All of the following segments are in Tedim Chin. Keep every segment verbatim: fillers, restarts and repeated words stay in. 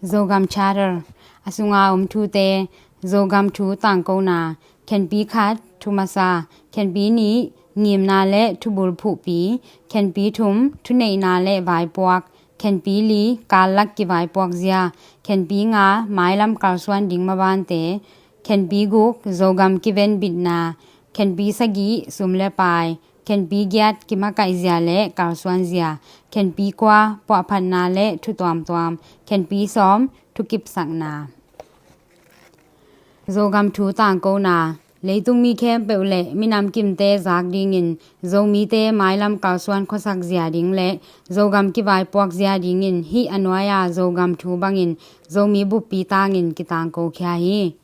Zogam Charter, a sunga om thute. Zogam thu tangkona. Khenpi khat, thu masa. Khenpi nih, ngimna le thubul phuhpi. Khenpi thum, thuneihna le vaipuak. Khenpi li, kallak kivaipuak zia. Khenpi nga, mailam kalsuan ding mabante. Khenpi guk, Zogam kivenbitna. Khenpi sagih, sum le pai. Khenpi giat, kimakaih zia le kalsuan zia. Khenpi kua, puahphatna le thu tuamtuam. Khenpi sawm, thukipsakna. Zogam thu tangkona. Leitung mi khempeuh le minam kimte zak dingin Zomite mailam kalsuan khuasak zia ding le Zogam kivaipuak zia dingin hih a nuai-a Zogam thu bangin Zomi buppi tangin kitangkokhia hi.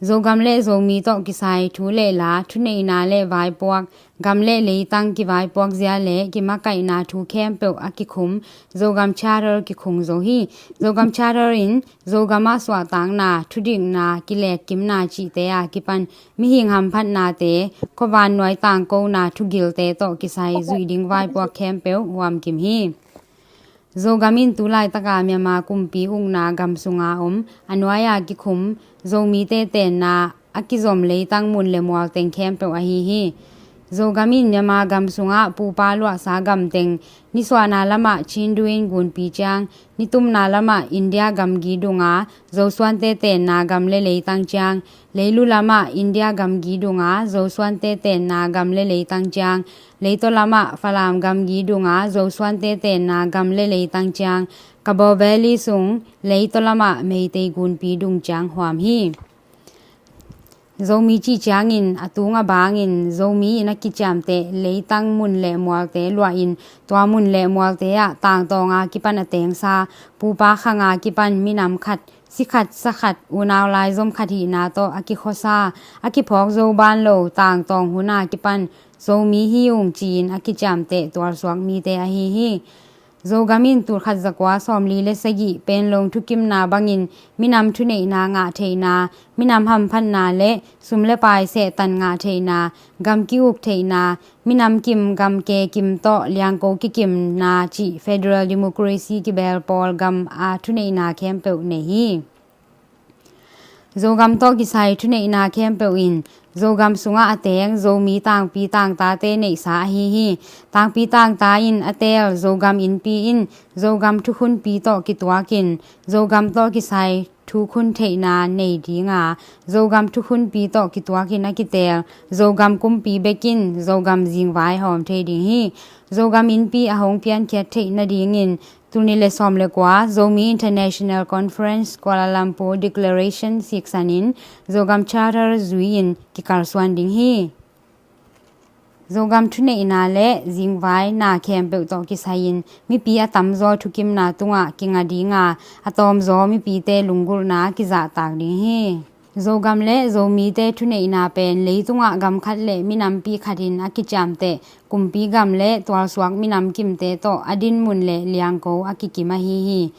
Zogam le Zomi tawh kisai thu le la, thuneihna le vaipuak, gam le leitang kivaipuak zia le kimakaihna thu khempeuh a kikhum Zogam Charter kikhung zo hi. Zogam Charter in Zogam ah suahtakna, thudikna, kilekkimna cihte a kipan mihing hamphatnate, khuavannuai tangkona thugilte tawh kisai zuih ding vaipuak khempeuh huamkim hi. Zogam in tu laitaka Myanmar kumpi ukna gam sunga om a nuai-a kikhum Zomite tenna a kizom leitang mun le mual teng khempeuh ahi hi. Zogam in Myanmar gam sungah pupa luahsa gam teng, nisuahna lamah Chin duin gunpi ciang, nitumna lamah India gamgi dunga Zosuante tenna gam le leitang ciang, leilu lamah India gamgi dunga Zosuante tenna gam le leitang ciang, leitaw lamah Falam gamgi dunga Zosuante tenna gam le leitang ciang, Kabaw Valley sung leitaw lamah Meitei gunpi dung ciang huam hi. Zomi cih ciangin a tung a bangin Zomi in a kiciamteh leitang mun le mualte luahin tua mun le mualte ah tangtawnga kipan a tengsa, pupa khanga kipan minam khat, si khat, sa khat, unau laizom khat hihna tawh a kikhuasa, a kiphawk zo ban lo tangtawng huna kipan Zomi hi ung ci-in a kiciamteh tualsuak mite ahi hi. Zogam in tulkhat zakua sawmli le sagih Panglong thukimna bangin minam thuneihna ngah theihna, minam hamphatna le sum le pai sehtan ngah theihna, gam ki-uk theihna, minam kim gam ke kim tawh liangko kikimna cih federal democracy kibel pawl gam a thuneihna khempeuh nei hi. Zogam tawh kisai thuneihna khempeuh in Zogam sungah a teng Zomi tangpi tangtate neihsa ahi hi. Tangpi tangta in a teel Zogam innpi in Zogam thukhunpi tawh kituakin Zogam tawh kisai thukhun theihna nei dinga, Zogam thukhunpi tawh kituakin a kiteel Zogam kumpi bekin Zogam zingvai hawm thei ding hi. Zogam innpi a hong piankhiat theih nadingin tul nih le sawm le kua Zomi International Conference Kuala Lumpur Declaration siksanin Zogam Charter zui-in kikalsuan ding hi. Zogam thuneihna le zingvaina khempeuh tawh kisai-in mipi a tamzaw thukimna tungah kinga dinga, a tawmzaw mipite lunggulhna kizahtak ding hi. Zogam le Zomite thuneihna pen leitungah gam khat le minampi khatin a kiciamteh kumpi gam le tualsuak minam kimte tawh a dinmun le liangko a kikim ahi hi.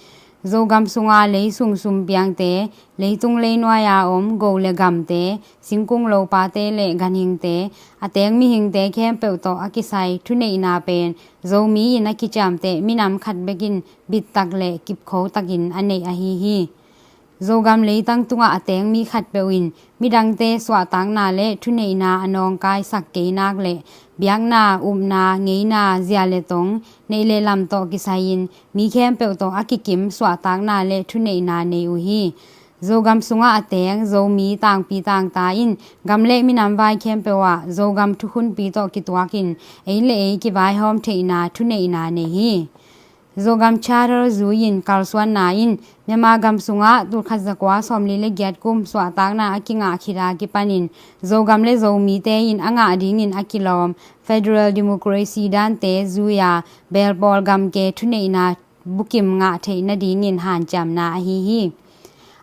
Zogam sunga leisung sumpiangte, leitung leinuai-a om go le gamte, singkung lopate le ganhingte, a teng mihingte khempeuh tawh a kisai thuneihna pen Zomi in a kiciamteh minam khat bekin bittak le kipkhotakin a neih ahi hi. Zogam leitang tungah a teng mi khatpeuh in midangte suahtakna le thuneihna a nawngkaisak kei nak le biakna, upna, ngeina, zia le tong, neih le lam tawh kisai-in mi khempeuh tawh a kikim suahtakna le thuneihna nei uh hi. Zogam sungah a teng Zomi tangpi tangta in gam le minam vai khempeuh ah Zogam thukhunpi tawh kituakin ei le ei kivaihawm theihna thuneihna nei hi. Zogam Charter zui-in kalsuanna in Myanmar gam sungah tulkhat zakua sawmli le giat kum suahtakna a kingah khit a kipanin Zogam le Zomite in a ngah dingin a kilawm federal democracy dante zui-a belpawl gamke thuneihna bukim ngah theih nadingin hanciamna ahi hi.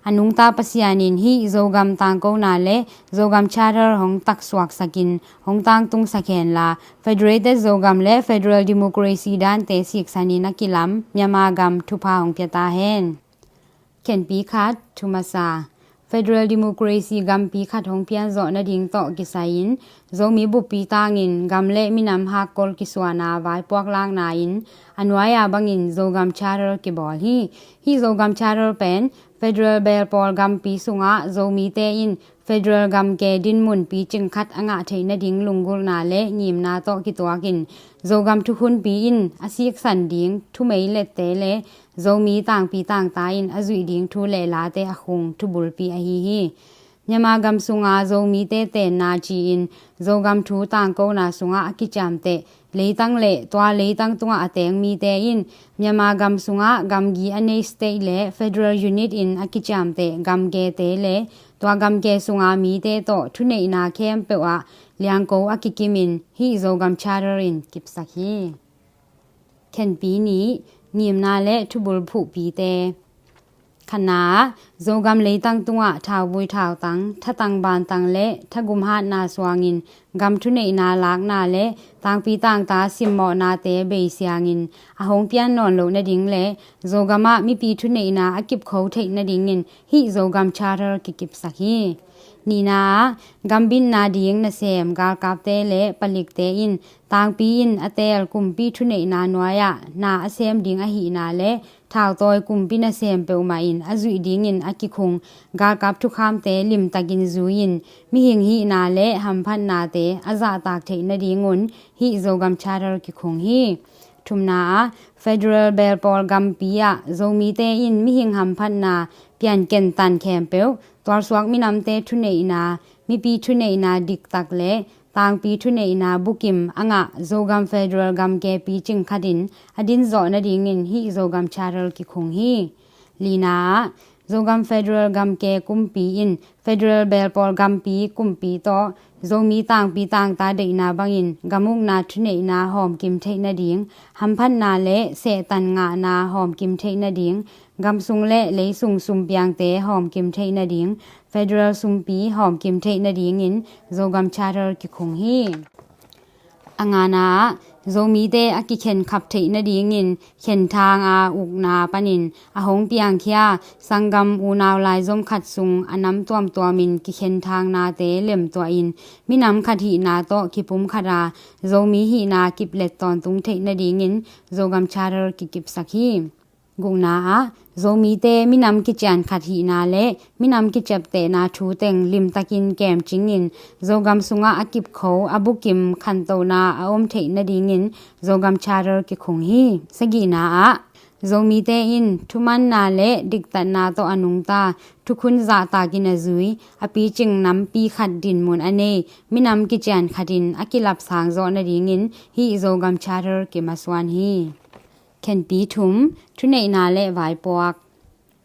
A nungta Pasian in hih Zogam tangkona le Zogam Charter hong taksuaksakin hong tangtungsak henla, Federated Zogam le Federal Democracy dante siksanin a kilam Myanmar gam thupha hong pia ta hen. Khenpi khat, thu masa. Federal Democracy gampi khat hong pianzawh nading tawh kisai-in Zomi buppi tangin gam le minam hakkol kisuana vaipuak lakna in a nuai-a bangin Zogam Charter kibawl hi. Hih Zogam Charter pen Federal belpawl gampi sungah Zomite in federal gamke dinmun picing khat a ngah theih nading lunggulhna le ngimna tawh kituakin Zogam thukhunpi in a siksan ding thumei lette le Zomi tangpi tangta in a zuih ding thu le late a khung thubulpi ahi hi. Myanmar gam sunga Zomite tenna ci-in Zogam thu tangkona sungah a kiciamteh leitang le tua leitang tungah a teng mite in Myanmar gam sungah gamgi a nei state le federal unit in a kiciamteh gamkete le tua gamke sunga mite tawh thuneihna khempeuh ah liangko a kikimin hih Zogam Charter in kipsak hi. Khenpi nih, ngimna le thubul phuhpite. Khatna ah, Zogam leitang tungah thauvui thautang, thatang bantang le thagum hatna suangin gam thuneihna lakna le tangpi tangta simmawhnate beisiangin a hong pian nawn loh nading le Zogam ah mipi thuneihna a kipkho theih nadingin hih Zogam Charter kikipsak hi. Nihna ah, gambitna ding nasem galkapte le palikte in tangpi in a teel kumpi thuneihna nuai-ah na a sem ding ahihna le thautawi kumpi nasem peuhmah in a zuih dingin a kikhung galkap thukhamte limtakin zui-in mihing hihna le hamphatnate a zahtak theih nadingun hih Zogam Charter kikhung hi. Thumna ah, federal belpawl gampi ah Zomite in mihing hamphatna pianken tan khempeuh tualsuak minamte thuneihna, mipi thuneihna diktak le tangpi thuneihna bukim a ngah Zogam federal gamke picing khatin a dinzawh nadingin hih Zogam Charter kikhung hi. Lina ah, Zogam federal gamke kumpi in federal belpawl gampi kumpi tawh Zomi tangpi tangta deihna bangin gamukna thuneihna hawmkim theih nading, hamphatna le sehtan ngahna hawmkim theih nading, gamsung le leisung sumpiangte hawmkim theih nading, federal sumpi hawmkim theih nadingin Zogam Charter kikhung hi. A ngana ah, Zomite a kikhenkhap theih nadingin khenthang a ukna panin a hong piangkhia sanggam unau laizom khat sung a nam tuamtuamin kikhenthang nate lemtuahin minam khat hihna tawh kipum khata Zomi hihna kiplet tawntung theih nadingin Zogam Charter kikipsak hi. Gukna ah, Zomite minam kician khat hihna le minam kiciaptehna thu teng limtakin kemcingin Zogam sungah a kipkho a bukim khantohna a om theih nadingin Zogam Charter kikhung hi. Sagihna ah, Zomite in thumanna le diktatna tawh a nungta thukhun zahtakin a zui a picing nampi khat dinmun a nei minam kician khatin a kilapsang zawh nadingin hih Zogam Charter kimasuan hi. Khenpi thum, thuneihna le vaipuak.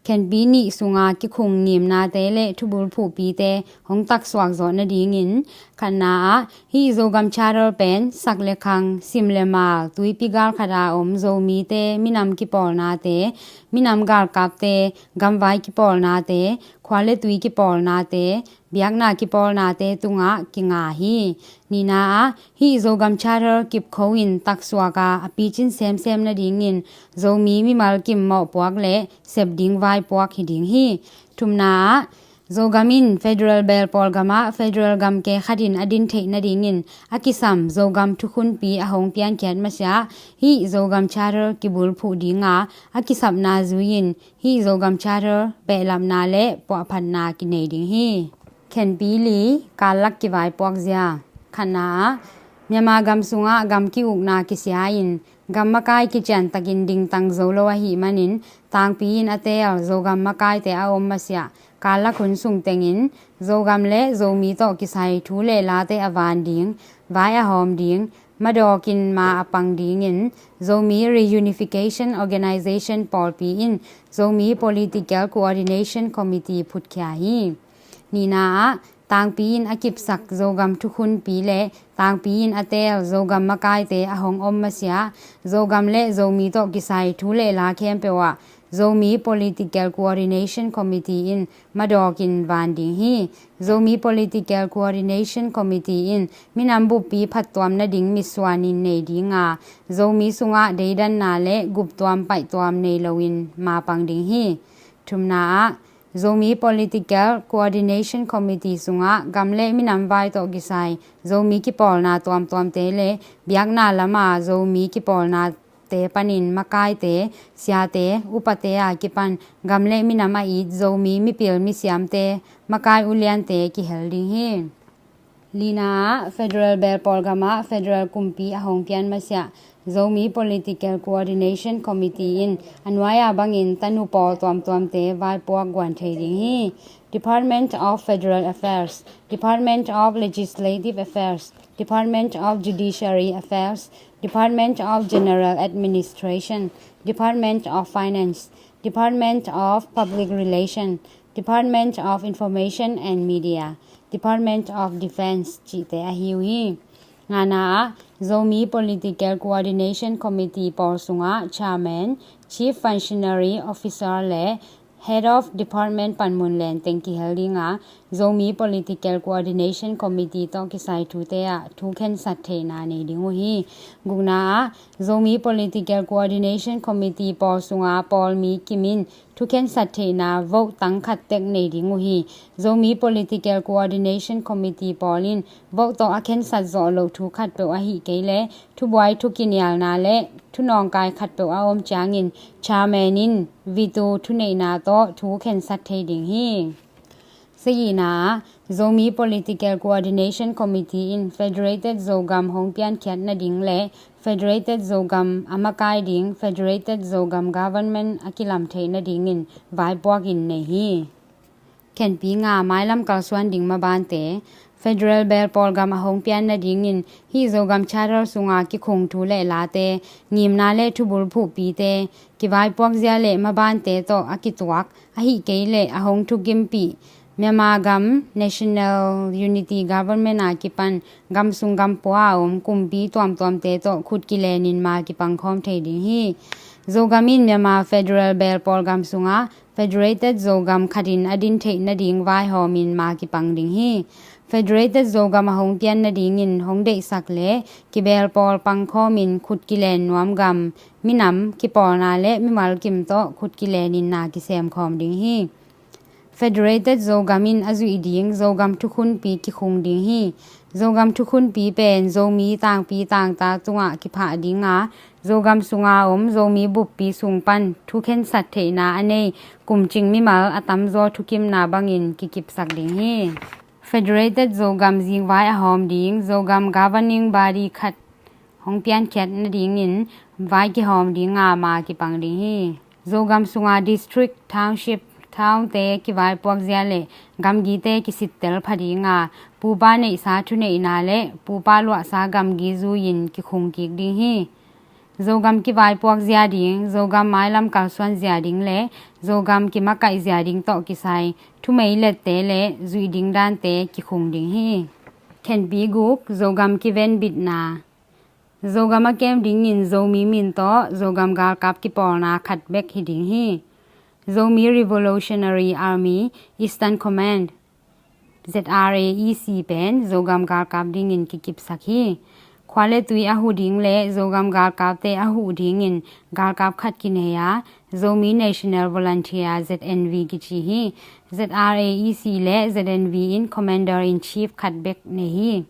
Khenpi nih sunga kikhung ngimnate le thubul phuhpite hong taksuak zawh nadingin khatna ah hih Zogam Charter pen sak le khang, sim le mal, tuipi gal khata om Zomite minam kipawlnate, minam galkapte, gamvai kipawlnate, khua le tui kipawlnate, biakna kipawlnate tungah kinga hi. Nihna ah hih Zogam Charter kipkho in taksuak a a picin semsem nadingin Zomi mimal kim mawhpuak le sep ding vaipuak hi ding hi. Thumna ah Zogam in federal belpawl gamah federal gamke khatin a din theih nadingin a kisam Zogam thukhunpi a hong piankhiat masiah hih Zogam Charter kibulphuh dinga a kisapna zui-in hih Zogam Charter behlapna le puahphatna kinei ding hi. Khenpi li, kallak kivaipuak zia. Khatna ah Myanmar gam sungah gam ki-ukna kisia-in gam makai kiciantakin dingtang zo lo ahih manin tangpi in a teel Zogam makaite a om masiah kallak hun sung tengin Zogam le Zomi tawh kisai thu le late a van ding, vai a hawm ding, madawkin ma a pang dingin Zomi Reunification Organization pawlpi in Zomi Political Coordination Committee phutkhia hi. Nihna ah tangpi in a kipsak Zogam thukhunpi le tangpi in a teel Zogam makaite a hong om masiah Zogam le Zomi tawh kisai thu le la khempeuh ah Zomi Political Coordination Committee in madawkin van ding hi. Zomi Political Coordination Committee in minam buppi phattuam nading mitsuanin nei dinga Zomi sungah deidanna le guptuam paihtuam nei loin mapang ding hi. Thumna ah Zomi Political Coordination Committee sungah gam le minam vai tawh kisai Zomi kipawlna tuamtuamte le biakna lama Zomi kipawlnate panin makaite, siate, upate a kipan gam le minam a it Zomi mipil misiamte, makai uliante kihel ding hi. Lina ah, Federal Belpawl gamah Federal kumpi a hong pian masiah Zomi Political Coordination Committee in a nuai-a bangin tanu pawl tuamtuamte vaipuak guan thei ding hi. Department of Federal Affairs, Department of Legislative Affairs, Department of Judiciary Affairs, Department of General Administration, Department of Finance, Department of Public Relation, Department of Information and Media, Department of Defense cihte ahi uh hi. Ngana ah, Zomi Political Coordination Committee pawl sungah Chairman, Chief Functionary Officer le Head of Department panmun lenteng kihel ding a, Zomi Political Coordination Committee tawh kisai thute ah thu khensat theihna nei ding uh hi. Gukna ah, Zomi Political Coordination Committee pawl sunga pawlmi kim in thu khensat theihna vote tang khat tek nei ding uh hi. Zomi Political Coordination Committee pawl in vote tawh a khensat zawh loh thu khatpeuh ahih kei leh thubuai thukinialna le thunawngkai khatpeuh a om ciangin chairman in veto thuneihna tawh thu khensat thei ding hi. Sagihna ah, Zomi Political Coordination Committee in Federated Zogam hong piankhiat nading le Federated Zogam a makai ding Federated Zogam Government a kilam theih nadingin vaipuak in nei hi. Khenpi nga, mailam kalsuan ding mabante. Federal Belpawl gam a hong pian nadingin hih Zogam Charter sunga kikhung thu le late, ngimna le thubul phuhpite, kivaipuak zia le mabante tawh a kituak, ahih kei leh a hong thukimpih Myanmar gam National Unity Government a kipan gam sung gam pua a om kumpi tuamtuamte tawh khut kilenin ma kipangkhawm thei ding hi. Zogam in Myanmar Federal Belpawl gam sunga Federated Zogam khatin a din theih nading vaihawmin ma kipang ding hi. Federated Zogam a hong pian nadingin hong deihsak le kibelpawl pangkhawmin khut kilen nuam gam, minam, kipawlna le mimal kim tawh khut kilenin na kisemkhawm ding hi. Federated Zogam in a zuih ding Zogam thukhunpi kikhung ding hi. Zogam thukhunpi pen Zomi tangpi tangta tungah kiphah ding a, Zogam sunga om Zomi buppi sung pan thukhensat theihna a nei kumcing mimal a tamzaw thukimna bangin kikipsak ding hi. Federated Zogam zingvai a hawm ding Zogam Governing Body khat hong piankhiat nadingin vai kihawm ding a ma kipang ding hi. Zogam sunga district, township, townte kivaipuak zia le gamgite kisittel pha ding a, pupa neihsa thuneihna le pupa luahsa gamgi zui-in kikhung kik ding hi. Zogam kivaipuak zia ding, Zogam mailam kalsuan zia ding le Zogam kimakaih zia ding tawh kisai thumei lette le zuih ding dante kikhung ding hi. Khenpi guk, Zogam kivenbitna. Zogam a kem dingin Zomi min tawh Zogam galkap kipawlna khat bek hi ding hi. Zomi Revolutionary Army Eastern Command, Z R A E C pen Zogam galkap dingin kikipsak hi. Khua le tui a huh ding le Zogam galkapte a huh dingin galkap khat kinei a, Zomi National Volunteer, Z N V kici hi. Z R A E C le Z N V in Commander in Chief khat bek nei hi.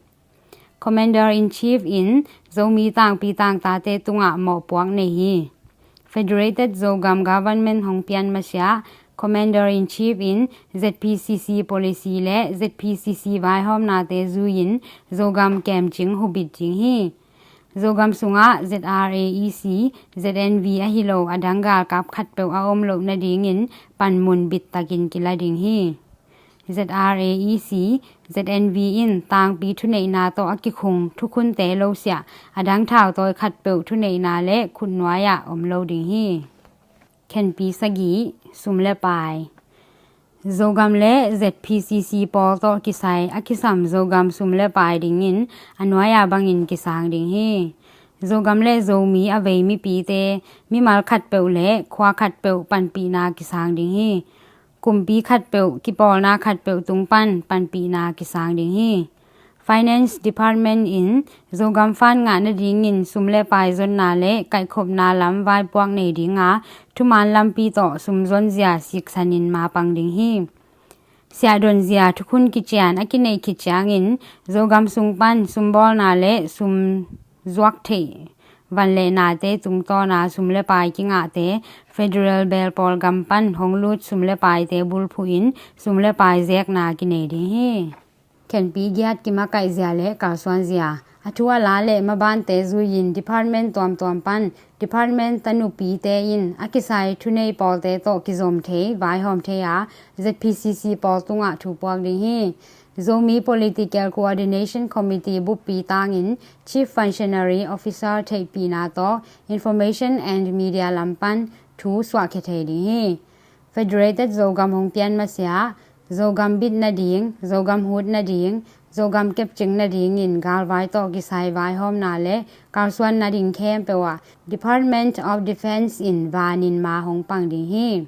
Commander in Chief in Zomi tangpi tangtate tungah mawhpuak nei hi. Federated Zogam Government hong pian masiah Commander in Chief in Z P C C policy le Z P C C vaihawmnate zui-in Zogam kemcing hubit ding hi. Zogam sungah Z R A E C, Z N V ahi lo a dang galkap khatpeuh a om loh nadingin panmun bittakin kila ding hi. Z R A E C, Z N V in tangpi thuneihna tawh a kikhung thukhunte lo siah a dang thautawi khatpeuh thuneihna le khutnuai-ah om lo ding hi. Khenpi sagih, sum le pai. Zogam le Z P C C pawl tawh kisai a kisam Zogam sum le pai dingin a nuai-a bangin kisang ding hi. Zogam le Zomi a vei mipite mimal khatpeuh le khua khatpeuh panpihna kisang ding hi. Kumpi khatpeuh, kipawlna khatpeuh tung pan panpihna kisang ding hi. Finance Department in Zogam Fund ngah nadingin sum le pai zonna le kaihkhopna lam vaipuak nei dinga thuman lampi tawh sum zonzia siksanin mapang ding hi. Siahdonzia thukhun kician a kineih khit ciangin Zogam sung pan sumbawlna le sum zuak theih van le nate tungtawna sum le pai kingahte federal belpawl gam pan hong lut sum le paite bulphuhin sum le pai zekna kinei ding hi. Khenpi giat kimakaihzia le kalsuanzia a thu a la le mabante zuiin department tuamtuam pan department tanupite in a kisai thunei pawlte tawh kizom thei vaihawm thei a Z P C C pawl tungah thu puak ding hi. Zomi Political Coordination Committee buppi tangin Chief Functionary Officer theihpihna tawh Information and Media lam pan thu suahkhia thei ding hi. Federated Zogam hong pian masiah Zogam bit nading, Zogam hut nading, Zogam kepcing nadingin galvai tawh kisai vaihawmna le kalsuan nading khempeuh ah Department of Defence in vanin ma hong pang ding hi.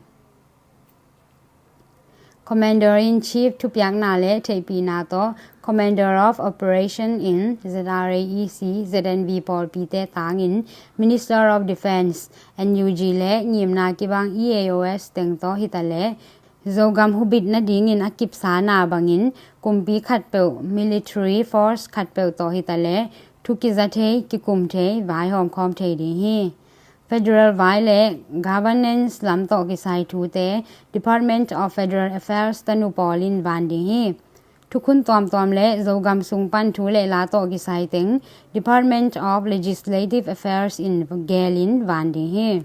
Commander in Chief thupiakna le theihpihna tawh Commander of Operation in Z R A E C, Z N V pawlpite tangin Minister of Defence, N U G le ngimna kibang E A O S teng tawh hitaleh Zogam hubit nadingin a kipsana bangin kumpi khatpeuh military force khatpeuh tawh hitaleh thu kiza thei, kikum thei, vaihawm khawm thei ding hi. Federal vai le governance lam tawh kisai thute Department of Federal Affairs tanu pawl in van ding hi. Thukhun tuamtuam le Zogam sung pan thu le la tawh kisai teng Department of Legislative Affairs in gelin van ding hi.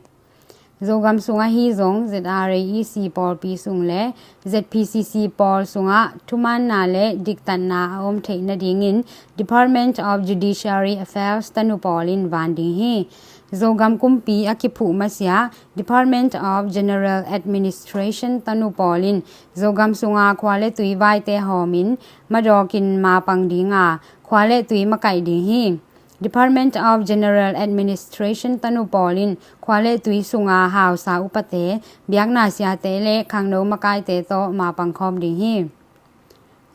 Zogam sung ahi zong Z R A E C pawlpi sung le Z P C C pawl sungah thumaanna le diktatna a om theih nadingin Department of Judiciary Affairs tanu pawl in van ding hi. Zogam kumpi a kiphuh masiah Department of General Administration tanu pawl in Zogam sunga khua le tui vaite hawmin madawkin mapang dinga khua le tui makaih ding hi. Department of General Administration tanu pawl in khua le tui sunga hausa upate, biakna siate le khangno makaite tawh mapang khawm ding hi.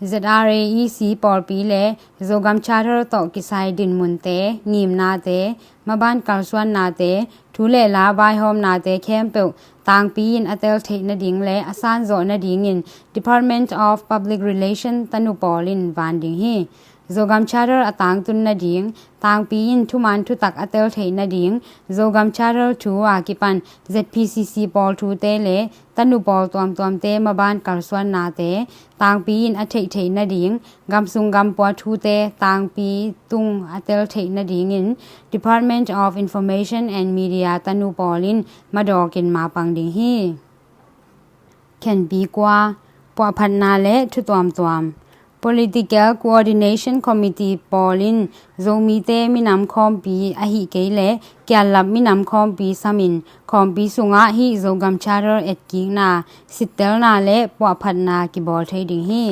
Z R A E C pawlpi le Zogam Charter tawh kisai dinmunte, ngimnate, maban kalsuannate, thu le la vaihawmnate khempeuh tangpi in a tel theih nading le a sanzawh nadingin Department of Public Relation tanu pawl in van ding hi. Zogam Charter a tangtun nading, tangpi in thuman thutak a tel theih nading, Zogam Charter thu a kipan Z P C C pawl thute le tanu pawl tuamtuamte maban kalsuannate tangpi in a theih theih nading, gamsung gampua thute tangpi tung a tel theih nadingin Department of Information and Media tanu pawl in madawkin mapang ding hi. Khenpi kua, puahphatna le thu tuamtuam. Political Coordination Committee pawl in Zomite minam khawmpi ahi kei le kiallap minam khawmpi samin khawmpi sungah hih Zogam Charter etkikna, sittelna le puahphatna kibawl thei ding hi.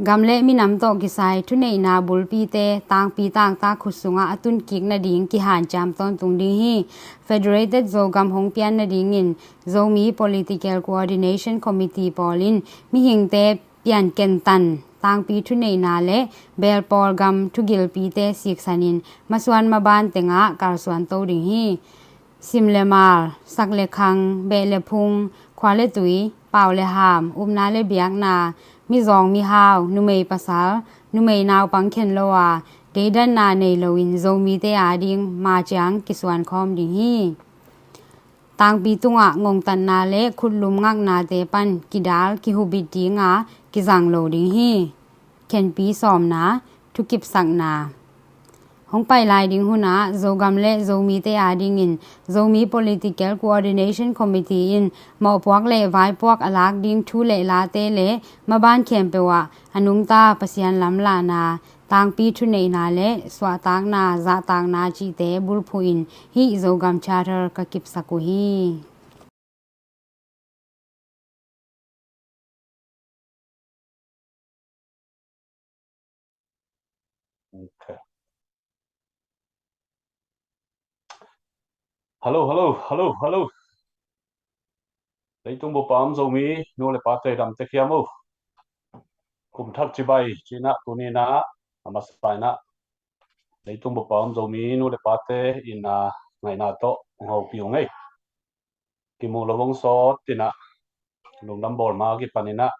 Gam le minam tawh kisai thuneihna bulpite tangpi tangtak khut sungah a tunkik nading kihanciam tawntung ding hi. Federated Zogam hong pian nadingin Zomi Political Coordination Committee pawl in mihingte piankentan tangpi thuneihna le belpawl gam thugilpite siksanin masuan maban tengah kalsuan to ding hi. Sim le mal, sak le khang, beh le phung, khua le tui, pau le ham, upna le biakna, mizawng mihau, numei pasal, numei naupang khen lo a, deidanna nei loin Zomite ading maciang kisuan khawm ding hi. Tangpi tungah ngongtatna le khutlum ngaknate pan kidal kihubit dinga kizang lo ding hi. Khenpi sawmna, thukipsakna. Hong pai lai ding hunah Zogam le Zomite adingin Zomi Political Coordination Committee in mawhpuak le vaipuak a lak ding thu le late le maban khempeuh ah a nungta Pasian lamlahna, tangpi thuneihna le suahtakna, zahtakna cihte bulphuhin hih Zogam Charter ka kipsak uh hi. Okay. Hello, hello, hello, hello. Leitung bup a om Zomi nu le pate damte khiam uh. Kum thak cibai cinah tuninah a masa in ah leitung bup a om Zomi nu le pate in ah ngaihna tawh hong hopih uh ing. Kimu lo hong sawt in ah lungdam bawl ma kipan in ah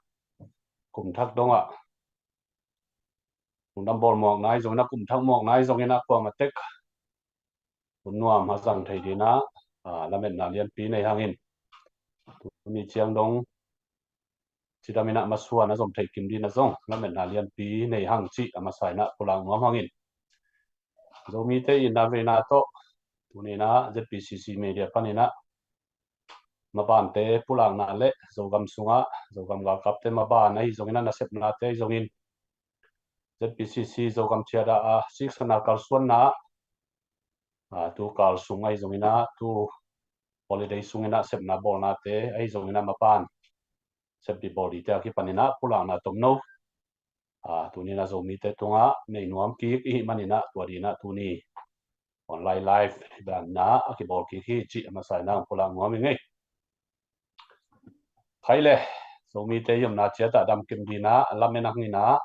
kum thak dong ah lungdam bawl muak nai zong in ah kum thak muak nai zong in ah kuamah tek hun nuam a zang thei ding in ah lametna lianpi nei hang in, tuni ciang dong cidam in ah masuan a zom thei kim ding in ah zong lametna lianpi nei hang cih a masa in ah pulak nuam hang in. Zomite in ah veina tawh tuni in ah Z P C C media pan in ah mabante pulakna le Zogam sungah Zogam galkapte maban ahi zong in ah nasepnate ahi zong in Z P C C Zogam Charter a siksana kalsuanna ah tu kal sung ahi zong in ah tu holiday sung in ah sepna bawlnate ahi zong in ah maban seppi bawl dingte a kipan in ah pulakna tomno ah tuni in ah Zomite tungah nei nuam kik i hih man in ah tua ding in ah tuni online live dan in ah a kibawl kik hi cih a masa in ah pulak nuam ing. Khai le, Zomite i omna ciat ah dam kim ding in ah lamen hang in ah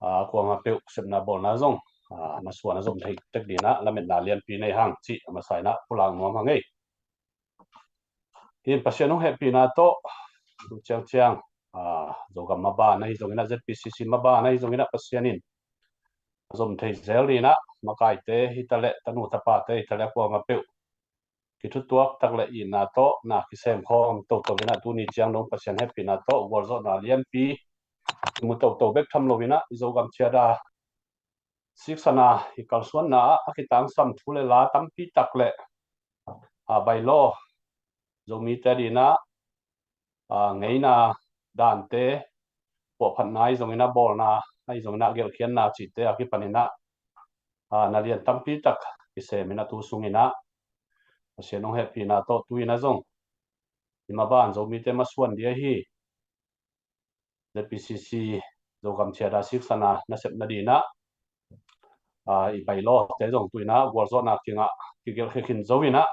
ah kuamah peuh sepna bawlna zong ah masuan a zom thei tek ding in ah lametna lianpi nei hang cih a masa in ah pulak nuam hang ei. Hi in Pasian hong hehpihna tawh tu ciangciang ah Zogam maban ahi zong in ah Z P C C maban ahi zong in ah Pasian in a zom thei zel ding in ah makaite hi ta leh tanu tapate hi ta leh a kuamah peuh kithutuak tak le itna tawh na kisem khawm toto in ah tuni ciang dong Pasian hehpihna tawh gualzawhna lianpi kimu toto bek tham lo in ah i Zogam Charter siksana i kalsuanna ah a kitangsam thu le la tampi tak le ah bylaw Zomite ding in ah ah ngeina dante puahphatna ahi zong in ah bawlna ahi zong in ah gelhkhiatna cihte a kipan in ah ah na lian tampi tak kisem in ah tu sung in ah Pasian hong hehpihna tawh tu in ah zong i maban Zomite masuan ding ahi Z P C C Zogam Charter siksana nasepna ding in ah ah i bylaw te zong tu in ah gualzawhna kingah kigelhkhia khin zo in ah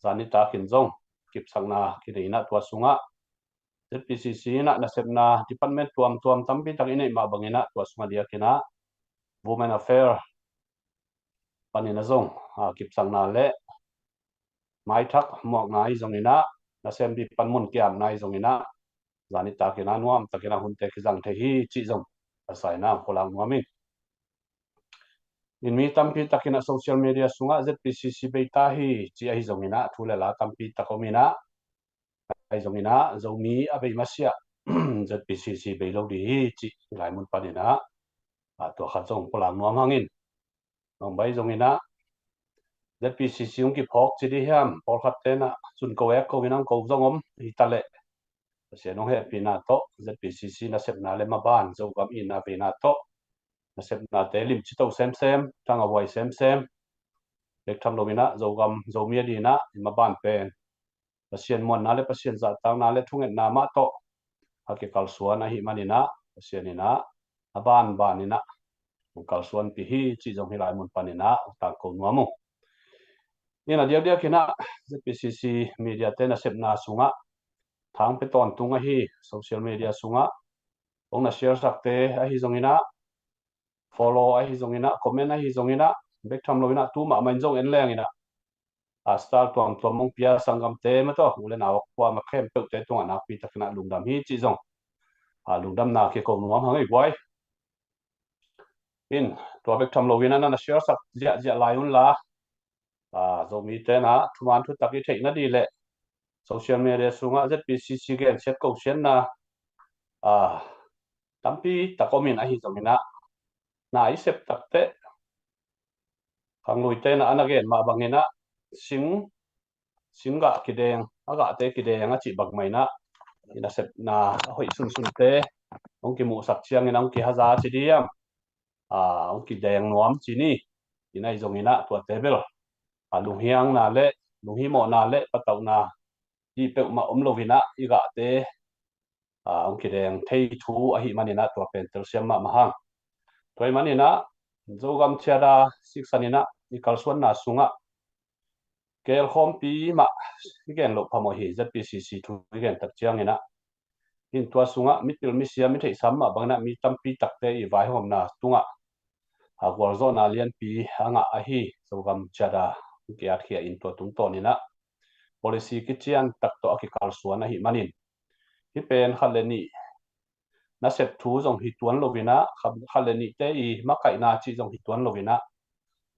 zan nitak in zong kipsakna kinei in ah tua sungah Z P C C in ah nasepna department tuamtuam tampi tak i neih mah bang in ah tua sungah diak in ah Women Affair pan in ah zong ah kipsakna le maithak muakna ahi zong in ah nasem ding panmun kiamna ahi zong in ah zan nitak in ah nuam tak in ah hunte kizang thei hi cih zong a sa in ah pulak nuam ing. In mi tampi tak in ah social media sungah Z P C C bei ta hi cih ahi zong in ah thu le la tampi tak om in ah ahi zong in ah Zomi a bei masiah Z P C C bei lo ding hi cih lai mun pan in ah ah tua khat zong pulak nuam hang in. Nong bai zong in ah Z P C C hong kiphawk ci ding hiam, pawlkhat te in ah cun ko ek ko in ah ko zong om hi ta leh Pasian hong hehpihna tawh Z P C C nasepna le maban Zogam itna veina tawh nasepnate limci to semsem, tang a huai semsem, bek tham lo in ah Zogam Zomi a ding in ah i maban pen Pasian muanna le Pasian zahtakna le thungetna mah tawh a kikalsuan ahih man in ah Pasian in ah a banban in ah hong kalsuanpih hi cih zong hih lai mun pan in ah hong tangko nuam uh. In a diakdiak in ah Z P C C media te nasepna sungah thang pe tawntung ahi social media sungah hong na share sakte ahi zong in ah follow ahi zong in ah comment ahi zong in ah bek tham lo in ah tu mahmah in zong en leng in ah a star tuamtuam hong pia sanggamte mah tawh u le nau a kuamah khempeuhte tungah nakpi tak in ah lungdam hi cih zong a lungdamna kiko nuam hang ei guai. In tua bek tham lo in ah na na share sak ziahziah lai un la ah Zomite in ah thuman thutak i theih nading le social media sungah Z P C C gensiat kosiatna ah tampi tak om in ahi zong in ah na i sep takteh khangluite in ah a na gen mah bang in ah sing sing gah kideng, a gahte kideng a cih bangmah in ah i nasepna a hoih sunsunte hong kimuhsak ciang in ah hong kihaza ci ding hiam, ah hong kideng nuam ci ni. In ahi zong in ah tuate bel ah lunghiangna le lunghimawhna le patauhna hi peuhmah om lo in ah i gahte ah hong kideng thei thu ahih man in ah tua pen telsiam mahmah hang. Tua ahih man in ah Zogam Charter siksan in ah i kalsuanna sungah kelkhawmpi mah i gen loh phamawh hi. Z P C C thu i gen tak ciang in ah In tua sungah mipil misiam i theihsam mah bangin ah mi tampi takte i vaihawmna tungah a gualzawhna lianpi a ngah ahi Zogam Charter kiatkhia in tua tungtawnin ah policy kician tak tawh a kikalsuan ahih manin, hih pen khat le nih nasep thu zong hi tuan loin ah, khat le nihte i makaihna cih zong hi tuan loin ah,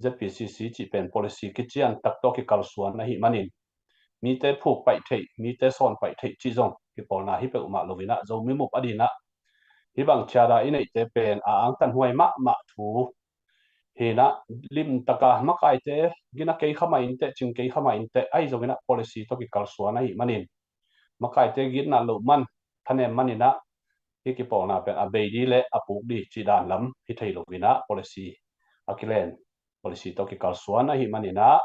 ZPCC cih pen policy kician tak tawh kikalsuan ahih manin, mite phuk paih theih, mite sawn paih theih cih zong kipawlna hi peuhmah loin ah, Zomi mup adingin ah hih bang charter i neihte pen a angtanhuai mahmah thu hi in ah, limtaka makaite gina kei kha mah inteh, cing kei kha mah inteh, ahi zongin ah policy tawh kikalsuan ahih manin, makaite gitna loh man, thanem manin ah hih kipawlna pen a bei ding le a puk ding cih dan lam hi thei loin ah policy a kilen, policy tawh kikalsuan ahih manin ah,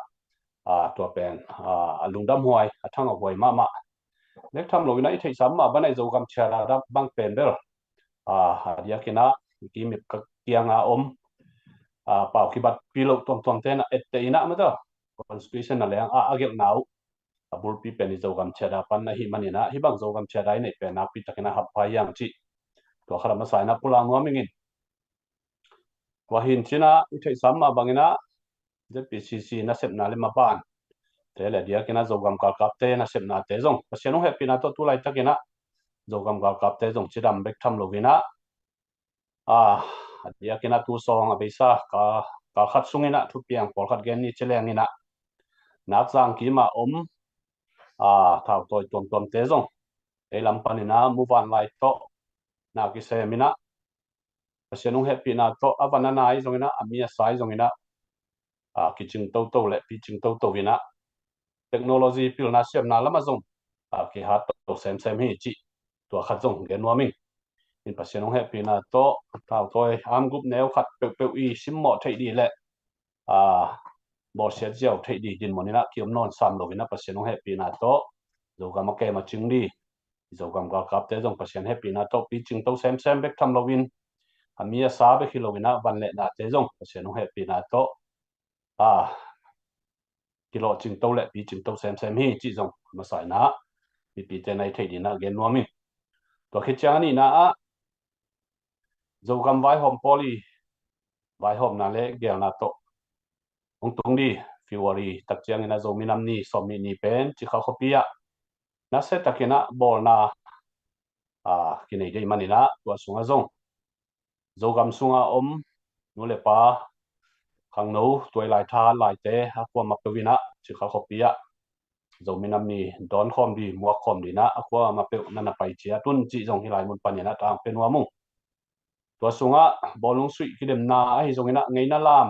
a, tua pen, a, a lungdamhuai, a thangahhuai mahmah. Bek tham loin ah i theihsam mah bangin ah Zogam Charter bang pen bel, a, a diakin ah i kimip kianga om, a, pau kibatpih loh tuamtuamte in ah etteh in ah mata, constitution na leng a, a gelhna uh a bulpi pen i Zogam Charter pan ahih manin ah, hih bang Zogam Charter i neih pen nakpi takin a hampha hiam cih tua khat a masa in ah pulak nuam ing. Tua hi in cin ah i theihsam mah bangin ah ZPCC nasepna le mabante le a diakin ah Zogam galkapte nasepnate zong Pasian hong hehpihna tawh tu laitakin ah Zogam galkapte zong cidam bek tham loin ah, a, a diakin ah tu sawng a beisa kal, kal khat sungin ah thupiang pawlkhat gen ni ci lengin ah, Nakzang kim a om, a, thautawi tuamtuamte zong ei lam panin ah muvanlai tawh na kisemin ah, Pasian hong hehpihna tawh a van a na ahi zongin ah, a mi a sa ahi zongin ah, a, kicing toto le picing toto in ah, technology pilna siamna lamah zong, a, kihat to semsem hi cih tua khat zong gen nuam ing. In Pasian hong hehpihna tawh thautawi armed group neu khat peuhpeuh i simmawh theih ding le, a, bawlsiat ziau theih ding dinmun in ah kiom nawn sam loin ah Pasian hong hehpihna tawh Zogam a kem a cing ding, Zogam galkapte zong Pasian hehpihna tawh picing to semsem bek tham loin, a mi a sa bek hi loin ah van le nate zong Pasian hong hehpihna tawh, a, kilawhcing to le picing to semsem hi cih zong masa in ah mipite na i theih dingin ah gen nuam ing. Tua khit ciang a nihna ah Zogam vaihawm pawl i vaihawmna le geelna tawh hong tung ding February tak ciangin ah Zomi Nam Ni sawmnih ni pen Cikha khuapi ah nasia takin ah bawlna, a, kinei ding ahih manin ah tua sungah zong Zogam sunga om nu le pa, khangno, tuailai, thahat laite a kuamah peuh in ah Cikha khuapi ah Zomi Nam Ni dawn khawm ding, muak khawm dingin ah a kuamah peuh na na pai ciat un cih zong hih lai mun panin ah tang pia nuam ung. Tua sungah bawlung suih kidemna ahi zongin ah, ngeina lam,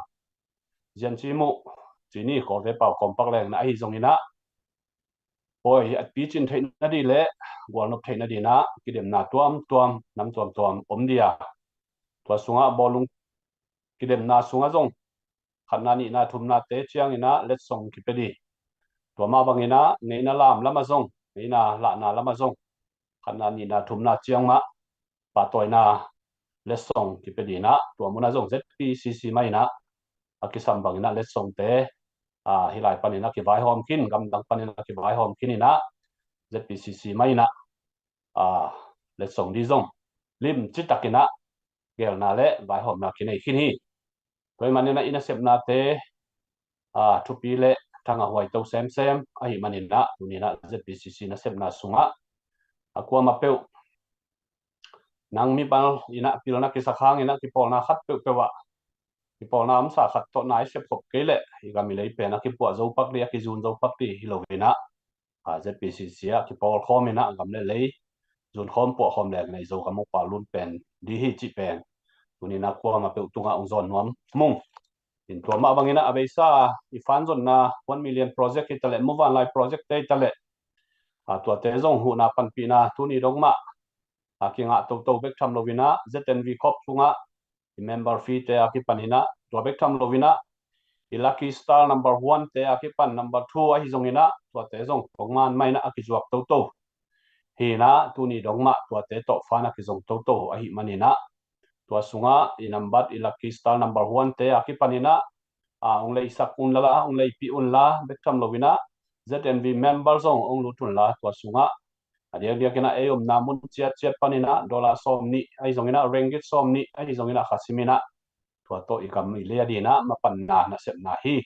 ziancimuh, cih ni Kawlte pau kawmpak lengna ahi zongin ah, pawi a picin theihna ding le gualnop theihna dingin ah kidemna tuamtuam, nam tuamtuam om ding a, tua sungah bawlung kidemna sungah zong khatna, nihna, thumnate ciangin ah letsong kipia ding. Tua mah bangin ah ngeina lam lamah zong, ngeina lahna lamah zong khatna, nihna, thumna ciang mah pahtawina letsong kipia dingin ah, tua munah zong ZPCC mah in ah a kisam bangin ah letsongte, a, hih lai panin ah kivaihawm khin, gamdang panin ah kivaihawm khin in ah ZPCC mah in ah, a, letsong ding zong limci takin ah geelna le vaihawmna kinei khin hi. Tua ahih manin ah i nasepnate, a, thupi le thangahhuai to semsem ahih manin ah, tuni in ah ZPCC nasepna sungah a kuamah peuh, nang mimal in ah pilna kisak hangin ah kipawlna khat peuhpeuh ah, kipawlna omsa khat tawh na i sepkhop kei leh i gam i lei pen a kipuah zo pak ding, a kizun zo pak ding hi loin ah, a, ZPCC ah kipawl khawm in ah gam le lei zun khawm, puah khawm leng nei Zogam hong pal lun pen ding hi cih pen tuni in ah kuamah peuh tungah hong zawn nuam mung. In tua mah bangin ah a beisa i fan zonna one million project hi taleh, muvanlai project te hi taleh, a, tuate zong huhna panpihna tuni dong mah a kingah toto bek tham loin ah, ZNV Corp sungah i member fee te a kipan in ah, tua bek tham loin ah i Lucky Star number one te a kipan, number two ahi zongin ah, tuate zong kongman mah in ah a kizuak toto hi in ah, tuni dong mah tuate tawh fan a kizong toto ahih manin ah, tua sungah i nambat, i Lucky Star number one te a kipan in ah, a, hong leisak unla, hong leipih unla, bek tham loin ah ZNV member zong hong lut unla, tua sungah A diakdiak in ah ei omna mun ciatciat panin ah dollar sawm nih ahi zongin ah, ringgit sawm nih ahi zongin ah kha simin ah, tua tawh i gam i lei a dingin ah mapanna nasepna hi.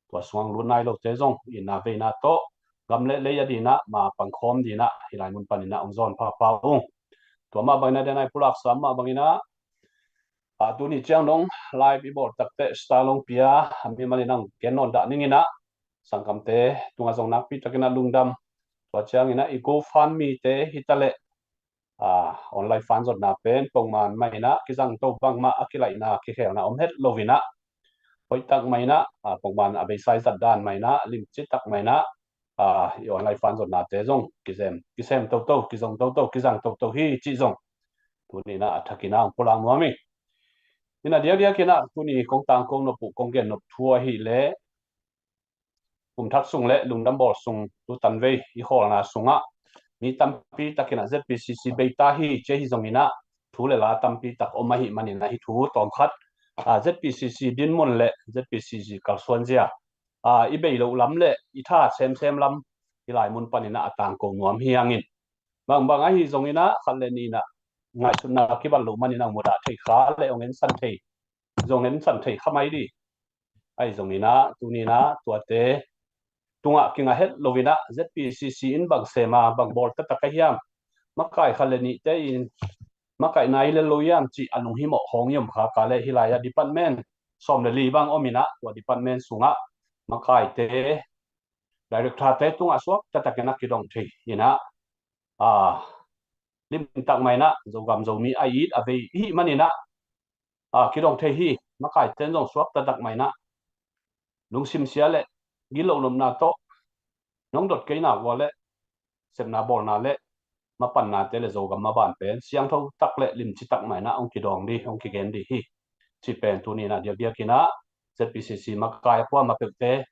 Tua sungah lut nai lote zong itna veina tawh gam le lei a dingin ah ma pangkhawm dingin ah hih lai mun panin ah hong zawn phapha ung. Tua mah bangin ah, den a i pulaksa mah bangin ah, a, tuni ciang dong live i bawl takteh Starlong Pia a mi manin ah hong gen nawn dah ning in ah, sanggamte tungah zong nakpi takin ah lungdam. Tua ciangin ah i GoFundMe te hi ta leh, a, online fund zotna pen pongman mah in ah kizang to, bangmah a kilaihna kikhelna om het lo in ah, hoihtak mah in ah, a, pongman a beisa i zat dan mah in ah, limci tak mah in ah, a, i online fund zotnate zong kisem, kisem toto, kizong toto, kizang toto hi cih zong tuni in ah a thakin ah hong pulak nuam ing. In a diakdiak in ah tuni kong tangko nop uh, kong gen nop thu ahih leh, kum thak sung le lungdam bawl sung, tu tanvei i khawlna sungah mi tampi takin ah ZPCC bei ta hi ci hi zongin ah, thu le la tampi tak om ahih manin ah hih thu tawm khat, a, ZPCC dinmun le ZPCC kalsuanzia, a, i bei loh lam le i tha semsem lam hih lai mun panin ah a tangko nuam hi hangin, bangbang ahi zongin ah khat le nih in ah ngaihsutna kibat loh manin ah hong mudah thei kha le hong ensan thei, zong ensan thei kha mai ding. Ahi zongin ah tuni in ah tuate tungah kingah het lo in ah, ZPCC in bang sem a, bang bawl taktak a hiam, makai khat le nihte in makaihna hi le lo hiam cih a lunghimawh khawng i om kha ka leh, hih lai ah department sawm le li bang om in ah, tua department sungah makaite, directorte tungah suak taktak in ah kidong thei in ah, a, limtak mah in ah Zogam Zomi a it a vei i hih manin ah, a, kidong thei hi. Makaite in zong suak taktak mah in ah lungsim sia le gilo nopna tawh nong dot kei nak uh a leh, sepna bawlna le mapannate le Zogam maban pen siangtho tak le limci tak mah in ah hong kidawng ding, hong kigen ding hi. Cih pen tuni in ah diakdiak in ah ZPCC makai a kuamah peuhte,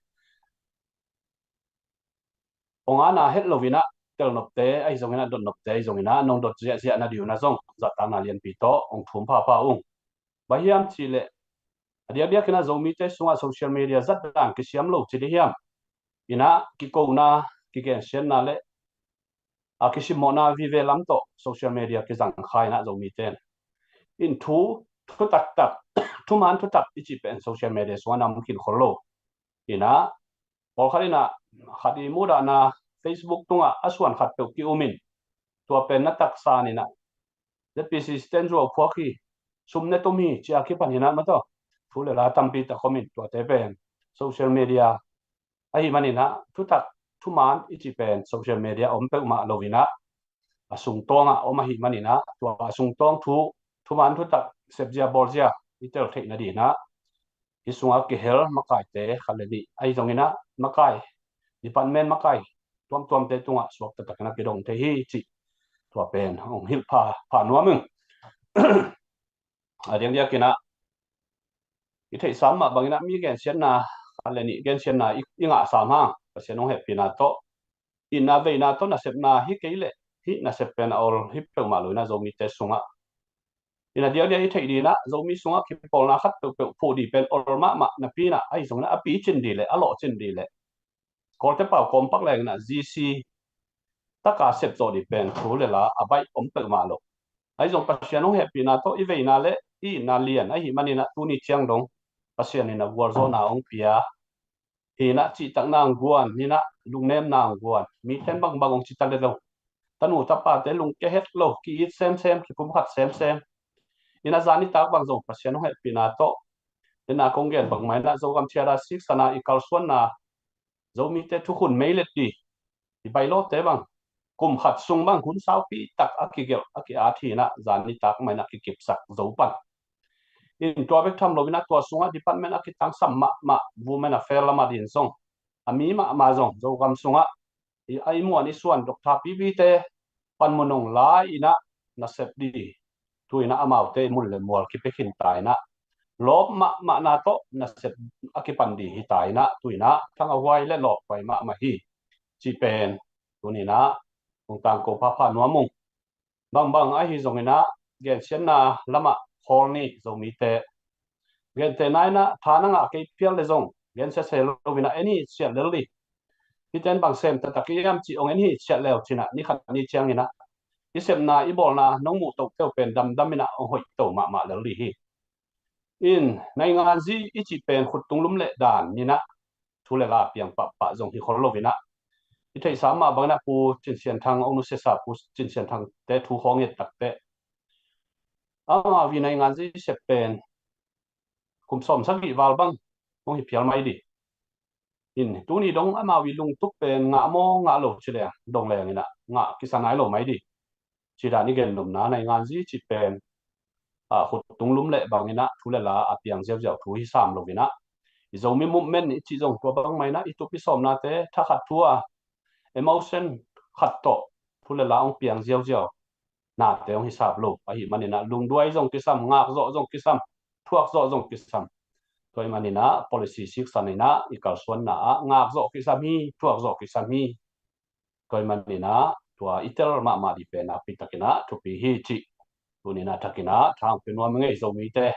hong ana het lo in ah tel nopte ahi zongin ah, dot nopte ahi zongin ah, nong dot ziahziah na ding un ah zong zahtakna lianpi tawh hong thum phapha ung. Bang hiam cih leh, a diakdiak in ah Zomite sungah social media zat dan kisiam lo ci ding hiam? In ah kikona, kigensiatna le a kisimawhna vive lam tawh social media kizang kha in ah Zomite in thu, thu taktak, thuman thutak i cih pen social media sungah na om khin khol lo. In ah pawlkhat in ah khat i mudahna Facebook tungah a suan khat peuh ki-um in, tua pen na taksa in ah ZPCC ten zuau phuak hi, sum ne tum hi ci a kipan in ah, maw, thu le la tampi tak om in, tuate pen social media ahih manin ah thutak, thuman i cih pen social media om peuhmah lo in ah, a sungtawng ah om ahih manin ah, tua a sungtawng thu, thuman thutak sepzia bawlzia i tel theih nading in ah, hih sungah kihel makaite khat le nih ahi zongin ah, makai, department makai tuamtuamte tungah suak taktak in ah kidong thei hi cih tua pen hong hilh pha, pha nuam ing. A diakdiak in ah i theihsa mah bangin ah mi gensiatna khat le nih gensiatna i, i ngahsa hang, Pasian hong hehpihna tawh, itna veina tawh nasepna hi kei leh, hih nasep pen a ol hi peuhmah lo in ah Zomite sungah. In a diakdiak i theih ding in ah Zomi sungah kipawlna khat peuhpeuh phuh ding pen ol mahmah napi in ah, ahi zongin ah a picin ding le a lawhcin ding le Kawlte pau kawmpak leng in ah GC taka sep zawh ding pen thu le la a baih om peuhmah lo. Ahi zong Pasian hong hehpihna tawh i veina le i itna lian ahih manin ah tuni ciang dong Pasian in ah gualzawhna hong pia hi in ah, cihtakna hong guan in ah, lungnemna hong guan, mite in bangbang hong ci ta le lo, tanu tapate lungkia het lo, ki-it semsem, kipumkhat semsem. In ah zan nitak bang zong Pasian hong hehpihna tawh, den a kong gen bangmah in ah Zogam thiat a siksana i kalsuanna, Zomite thukhun meilet ding, i bailawte bang kum khat sung bang hun saupi tak a kigelh, a ki-at hi in ah zan nitak mah in ah kikipsak zo pan. In tua bek tham lo in ah tua sungah department a kitangsam mahmah Women Affairs lam a ding zong, a mi mahmah zong Zogam sungah i, a i muan i suan Doctor P V te panmun hong la in ah nasep ding, tu in ah amaute mun le mual kipia khin ta in ah, lawp mahmahna tawh nasep a kipan ding hi ta in ah, tu in ah thangahhuai le lawphuai mahmah hi cih pen tuni in ah hong tangko phapha nuam ung. Bangbang ahi zongin ah gensiatna lamah khawl ni Zomite. Gentehna in ah tha na ngah kei phial le zong gensia se lo in ah en ni, siat lel ni. Hiten bang sem taktak i hiam cih ong en hi. Siat leu cinah ni khat ni cianginah i sepna i bawlna nong muh tohteu pen damdam inah ong hoih to mahmah lel dih hi. In nainganzi i cih pen khuttung lum leh dan ninah thu le la piang pahpah zong hi khol lo inah i theihsa mah banginah Pu Cin Sian Thang ong nusiasa Pu Cin Sian Thang te thu khawng et takte amau i nainganzi sep pen kum sawm sagih val bang hong hi phial mai dih. In tuni dong amau i lungtup pen ngah maw ngah lo ci leng dong lenginah ngah kisa nai lo mai dih. Ci dan i gen nopna nainganzi cih pen a khuttung lum leh banginah thu le la a piang ziauziau thu hi sam lo inah i Zomi movement i cih zong tua bang mah inah i tup i sawmnate thakhat thu a emotion khat tawh thu le la ong piang ziauziau nate ong hi sap lo ahih maninah lungduai zong kisam, ngakzawh zong kisam, thuakzawh zong kisam. Tua ahih maninah policy siksan inah i kalsuanna ah ngakzawh kisam hi, thuakzawh kisam hi. Tua ahih maninah tua i tel mahmah dih pen nakpi takinah thupi hi cih tuninah thakinah thang pe nuam i ngei Zomite.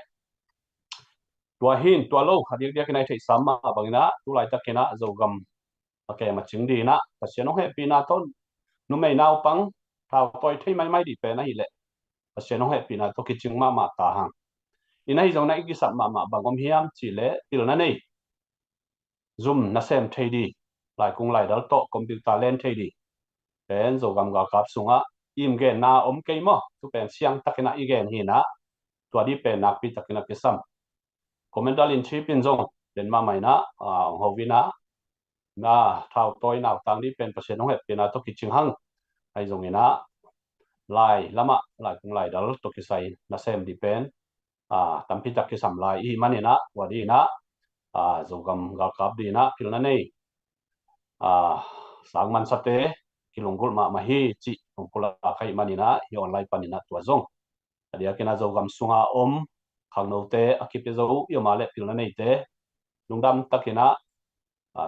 Tua hin tua lo a diakdiakinah i theihsa mah banginah tu laitakinah Zogam a kem a cing dinah Pasian hong hehpihna tawh numei naupang thautawi thei maimai dih pen ahileh Pasian hong hehpihna tawh kicing mahmah ta hang. Inah hi zong na i kisap mahmah bang om hiam cihleh pilna nei zum nasem thei dih, laikung laidal tawh computer len thei dih pen Zogam galkap sungah im genna om kei maw? Tu pen siang takinah i gen hinah tua dih pen nakpi takinah kisam. Commander in Chief in zong den mahmah inah ong ho inah na thautawi nautang dih pen Pasian hong hehpihna tawh kicing hang. Ahi zonginah lai lamah laikung laidal tawh kisai nasem dih pen tampi tak kisam lai i hih maninah tua dinah Zogam galkap dinah pilna nei sangmansate kilunggulh mahmah hi cih hong pulak ahih maninah hih online paninah tua zong a diakinah Zogam sunga om khangnote a kipia zo i om a leh pilna neite lungdam takinah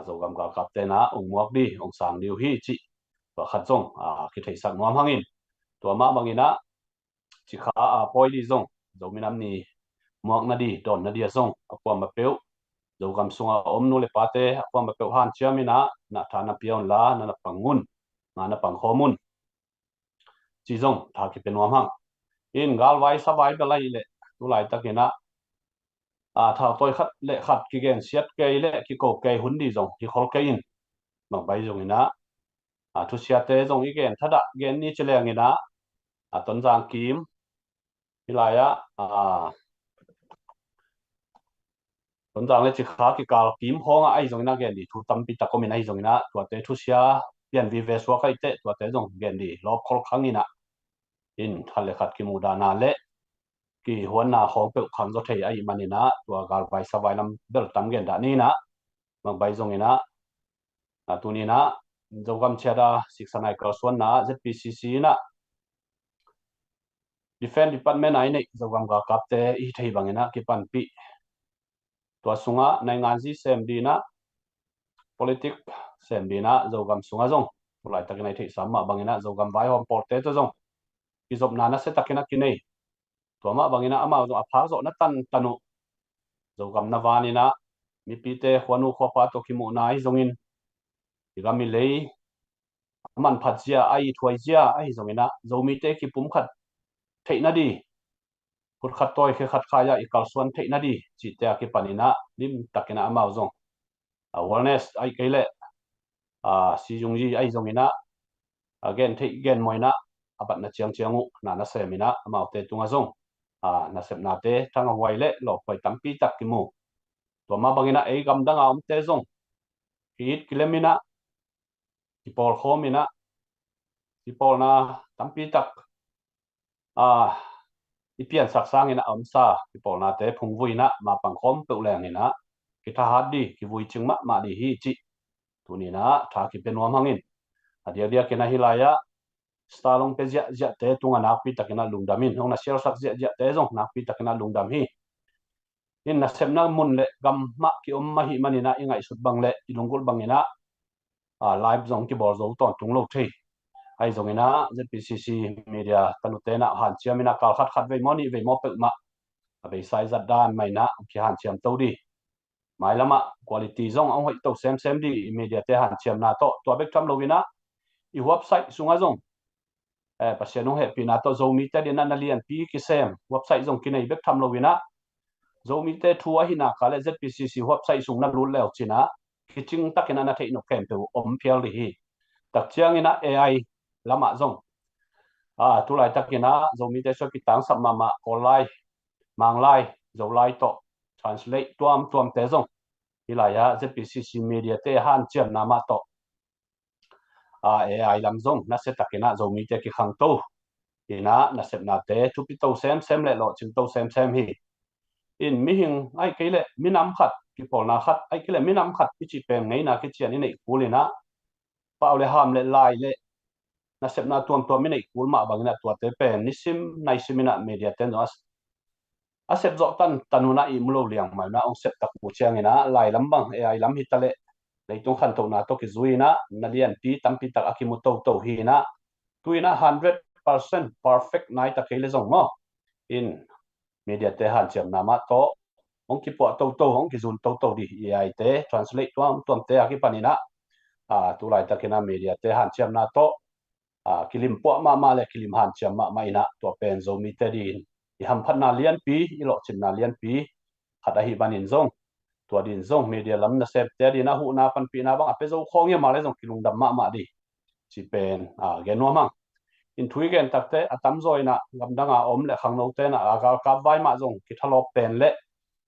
Zogam galkap tenah ong muak dih ong sang dih uh hi cih tua khat zong kitheisak nuam hangin tua mah banginah cikha a pawi dih zong Zomi Nam Ni muakna dih dawnna dih a zong a kuama peuh Zogam sunga om nu le pate a kuama peuh hanciam inah na tha na pia unla na na pang un, na na pang khawm un. Ci zong tha kipia nuam hang. In galvai savai bel ahileh tu laitakinah a thautawi khat le khat kigensiat kei le kiko kei hun dih zong hi khol kei in bangbai zonginah a thusiate zong i gen thadah gen ni ci lenginah a Tonzang kim hi lai-ah a Tonzang le Cikha kikal kim khawngah ahi zonginah gen dih thu tampi tak om in ahi zonginah tuate thusia pian vive suak ahih teh tuate zong gen dih lawp khol khanginah in khat le khat kimuhdahna le kihuanna khawng peuh khang zaw thei ahih maninah tua galvai savai lam bel tam gen dah ninah bangbai zonginah a tuninah Zogam ciada siksanai kalsuanna ZPCC inah Defense Department a i neih Zogam galkapte i hi thei banginah kipanpih tua sungah nainganzi sem dinah politik sem dinah Zogam sungah zong tu laitakinah i theihsa mah banginah Zogam vaihawm pawlte tawh zong kizopna nasia takinah kinei. Tua mah banginah amau zong a phak zawh na tantan uh Zogam na vaninah mipite khuanu khuapa tawh kimuhna ahi zongin i gam i lei a manphat zia a ithuai zia ahi zonginah Zomite kipumkhat theihna dih, khutkhat tawi khekhat khai-ah i kalsuan theihna dih cihte a kipaninah limtakinah amau zong a awareness ahi kei leh a sizungyi ahi zonginah a gen theih gen mawinah a batna ciangciang uh na naseminah amaute tungah zong a nasepnate thangahhuai le lawphuai tampi tak kimu. Tua mah banginah ei gamdanga omte zong ki-it kileminah kipawlkhawminah kipawlna tampi tak a i piansak sangin a omsa kipawlnate phungvuinah mapang khawm peuh lenginah kithahat dih kivui cing mahmah dih hi cih tuninah tha kipia nuam hangin a diakdiakinah hi lai-ah star long pia ziahziahte tungah nakpi takinah lungdam in hong na sialsak ziahziahte zong nakpi takinah lungdam hi. In nasepna mun le gam mah kiom ahih maninah i ngaihsut bang le i lunggulh banginah a live zong kibawl zo tawntung lo thei. Ahi zonginah ZPCC media tanutenah hanciaminah kal khat khat vei maw nih vei maw peuhmah a beisa i zat dan mainah kihanciam to dih. Mailamah quality zong a hong hoih to semsem dih, i mediate hanciamna tawh. Tua bek tham loinah i website sungah zong, eh, Pasian hong hehpihna tawh Zomite dinah na lianpi kisem website zong kinei bek tham loinah Zomite thu ahina ka le Z P C C website sung na lut leu cinah kicing takinah na theih nop khempeuh om phial dih hi. Tak cianginah A I lamah zong, a, tulai takinah Zomite sua kitangsap mahmah Kawllai, Manglai, Zolai tawh translate tuamtuamte zong hi lai-ah Z P C C mediate hanciamna mah tawh, a, A I lam zong nasia takinah Zomite kikhangto inah nasepnate thupi to semsem le lawhcing to semsem hi. In mihing ahi kei leh minam khat, kipawlna khat ahi kei leh minam khat i cih pen ngeina kician i neih kul inah pau le ham le lai le nasepna tuamtuam i neih kul mah banginah tuate pen nisim naisim inah mediate in zong a, a sep zawh tan tan hunah i mu lo liang mah inah hong sep tak uh cianginah lai lam bang A I lam hi ta leh leitung khantohna tawh kizui inah na lianpi tampi tak a kimu toto hi inah tu inah hundred percent perfect nai ta kei le zong maw, in mediate hanciamna mah tawh hong kipuah toto, hong kizun toto dih. A I te translate tuamtuamte a kipaninah, a, tulai takinah mediate hanciamna tawh, a, kilimpuah mahmah le kilim hanciam mahmah inah tua pen Zomite din i hamphatna lianpi, i lawhcinna lianpi khat ahi manin zong, tua din zong media lam nasemte dinah huhna panpihna bang a pia zo khawng ia mah le zong kilungdam mahmah dih ci pen, a, gen nuam hang. In thu i gen takte a tamzaw inah gamdanga om le khangnote inah a galkap vai mah zong kithalawp pen le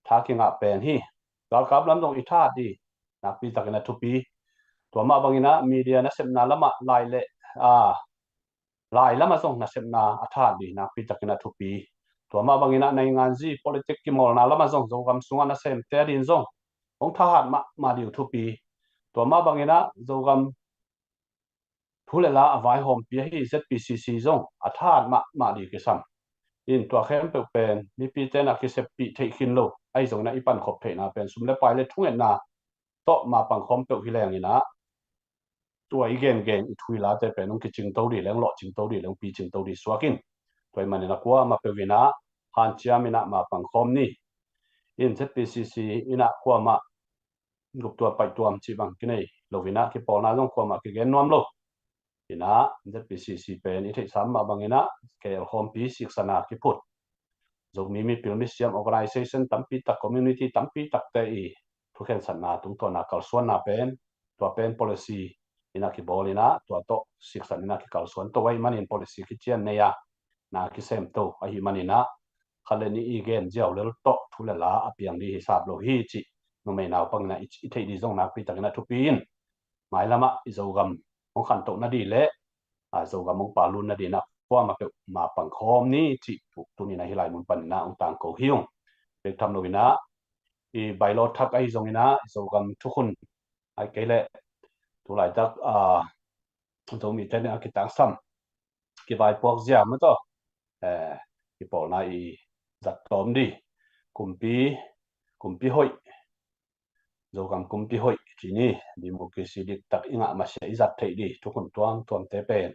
tha kingah pen hi. Galkap lam zong i thahat dih nakpi takinah thupi. Tua mah banginah media nasepna lamah lai le, a, lai lamah zong nasepna a thahat dih nakpi takinah thupi. Tua mah banginah nainganzi politik kimawlna lamah zong Zogam sungah nasemte a din zong hong thahat mahmah dih uh thupi. Tua mah banginah Zogam thu le la a vaihawmpi ahi Z P C C zong a thahat mahmah dih kisam. In tua khempeuh pen mipite inah kiseppih theih khin lo ahi zonginah i pankhop theihna pen sum le pai le thungetna tawh mapang khawm peuh hi lenginah tua i gengen i thu i late pen hong kicingto dih leng, lawhcingto dih leng, picingto dih suak in. Tua i maninah kuamah peuh inah hanciam inah mapang khawm ni. In Z P C C inah kuamah guptuam paihtuam cih bang kinei loinah kipawlna zong kuamah kigen nuam lo. Inah Z P C C pen i theihsa mah banginah K L khawmpi siksana kiphut Zomi mipil misiam organization tampi tak, community tampi takte i thukhensatna tungtawna kalsuanna pen, tua pen policy inah kibawl inah tua tawh siksan inah kikalsuan to ahi manin policy kician nei a na kisemto ahi maninah khat le nih i gen ziau lel tawh thu le la a piang dih hisap lo hi cih numei naupang inah i, i theih dih zong nakpi takinah thupi in mailamah i Zogam hong khantoh nadih le, a, Zogam hong palun nadih inah kuamah peuh mapang khawm ni cih tu, tuninah hih lai mun paninah hong tangko hi ung. Bek tham loinah i bailawt thak ahi zonginah Zogam thukhun ahi kei leh tulaitak, a, Zomite inah kitangsam kivaipuak zia mah tawh, eh, kipawlna i zat tawm dih. Kumpi, kumpi hoih, Zogam kumpi hoih ci ni, democracy diktak i ngah masiah i zat theih dih thukhun tuamtuamte pen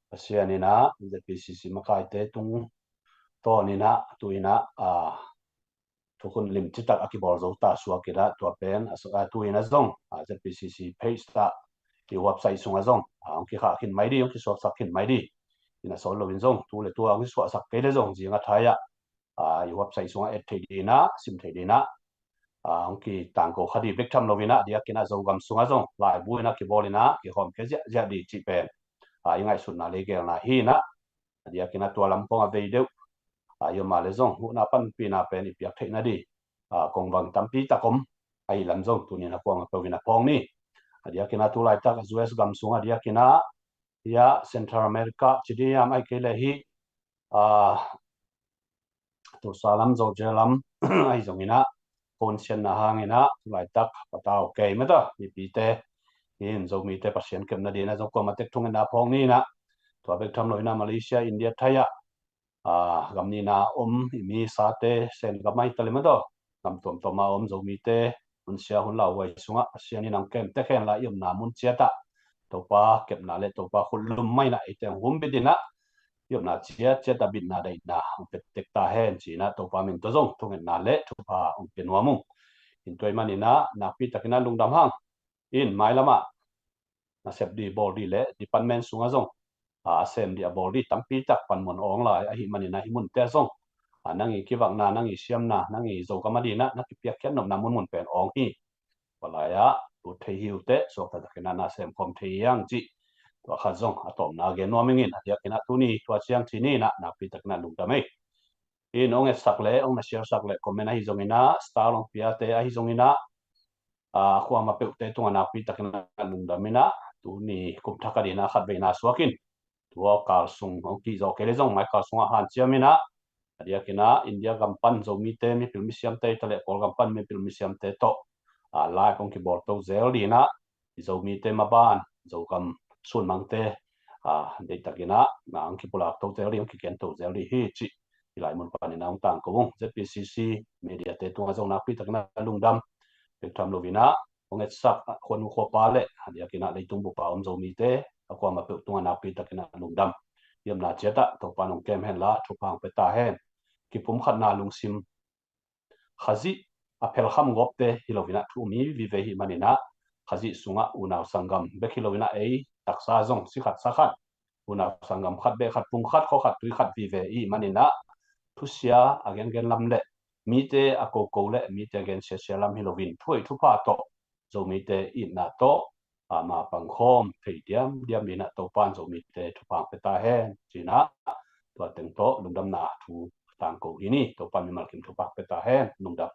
Pasian inah Z P C C makaite tungtawn inah tu inah, a, thukhun limcitak a kibawl zo ta suak inah tua pen a, a tu inah zong, a, Z P C C page tah i website sungah zong, a, hong kikhah khin mai dih, hong kisuaksak khin mai dih. Inah sawl loin zong tu le tua hong kisuahsak kei le zong zingah thai-ah, a, i website sungah et theih dih inah, sim theih dih inah, a, hong kitangko kha dih bek tham loinah a diakinah Zogam sungah zong laibu inah kibawl inah kihawm khe ziahziah dih cih pen, a, i ngaihsutna le i gelna hi inah a diakinah tua lam pawngah vei deuh, a, i om a le zong huhna panpihna pen i piak theih nadih, a, kongvang tampi tak om ahi lam zong tuninah kuamah peuh inah phawng ni. A diakinah tulaitak U S gam sungah a diakinah hia Central America ci dih hiam ahi kei leh hih, a, Tulsa lam, Georgia lam ahi zonginah phone sianna hanginah tulaitak patau kei mata mipite in Zomite Pasian kepna dinah zong kuamah tek thungetna phawng ni inah tua bek tham loinah Malaysia, India, thai-ah, a, gam nihna om i mi sate Sen gam ahi ta le mata gam tuamtuam a om Zomite hun sia hun lauhuai sungah Pasian in hong kem tek hen la i omna mun ciatah Topa kepna le Topa khutlum mah inah eite hong humbit inah i omna ciatciatah bitna daihna hong pia tek ta hen ci inah Topa min tawh zong thungetna le thupha hong pia nuam ung. Tua ahih manin ah nakpi takin ah lungdam hang. In mailam ah nasep ding bawl ding le department sungah zong a sem ding a bawl ding tampi tak panmun awng lai ahih manin ah hih munte ah zong nang i kivakna, nang i siamna, nang i Zogam ading ah na kipiakkhiat nopna munmun pen awng hi. Tua lai ah lut thei hi uh teh suakta takin ah na sem khawm thei hi hang cih tua khat zong a tawpna gen nuam ing in. A diakin ah tuni tua ciang ci ni in ah nakpi takin ah lungdam ei. In hong etsak le hong na share sak le comment ahi zongin ah star hong piate ahi zongin ah a kuama peuhte tungah nakpi takin ah lungdam in ah tuni kum thak ading ah khat vei na suak in. Tua kal sung hong kihzaw kei le zong mai kal sungah hanciam in ah a diakin ah India gam pan Zomite mipil misiamte hi ta leh Kawlgam pan mipil misiamte tawh a live hong kibawl to zel ding in ah i Zomite maban Zogam sunmangte a deih takin ah hong kipulak to zel ding, hong kigen to zel ding hi cih hih lai mun panin ah hong tangko ung. Z P C C mediate tungah zong nakpi takin ah lungdam. Bek tham lo in ah hong etsak khuanu khuapa le a diakin ah leitung bup a om Zomite a kuama peuh tungah nakpi takin ah lungdam. Hiamna ciat ah Topa'n hong kem hen la thupha hong pia ta hen. Kipumkhatna lungsim Khazih a phelkham gawpte hi lo in ah thu um hi vive ahih manin ah Khazih sungah unau sanggam bek hi lo in ah ei taksa zong si khat sa khat, unau sanggam khat beh khat, pum khat, khua khat, tui khat vive ahih manin ah thusia a gengen lam le mite a koko le mite a gen siasia lam hi lo in thu hoih thupha tawh Zomite itna tawh a ma pangkhawm thei diamdiam in ah Topa'n Zomite thupha hong pia ta hen ci in ah tua teng tawh lungdamna thu tangko hi ni. Topa'n mimal kim thupha hong pia ta hen. Lungdam.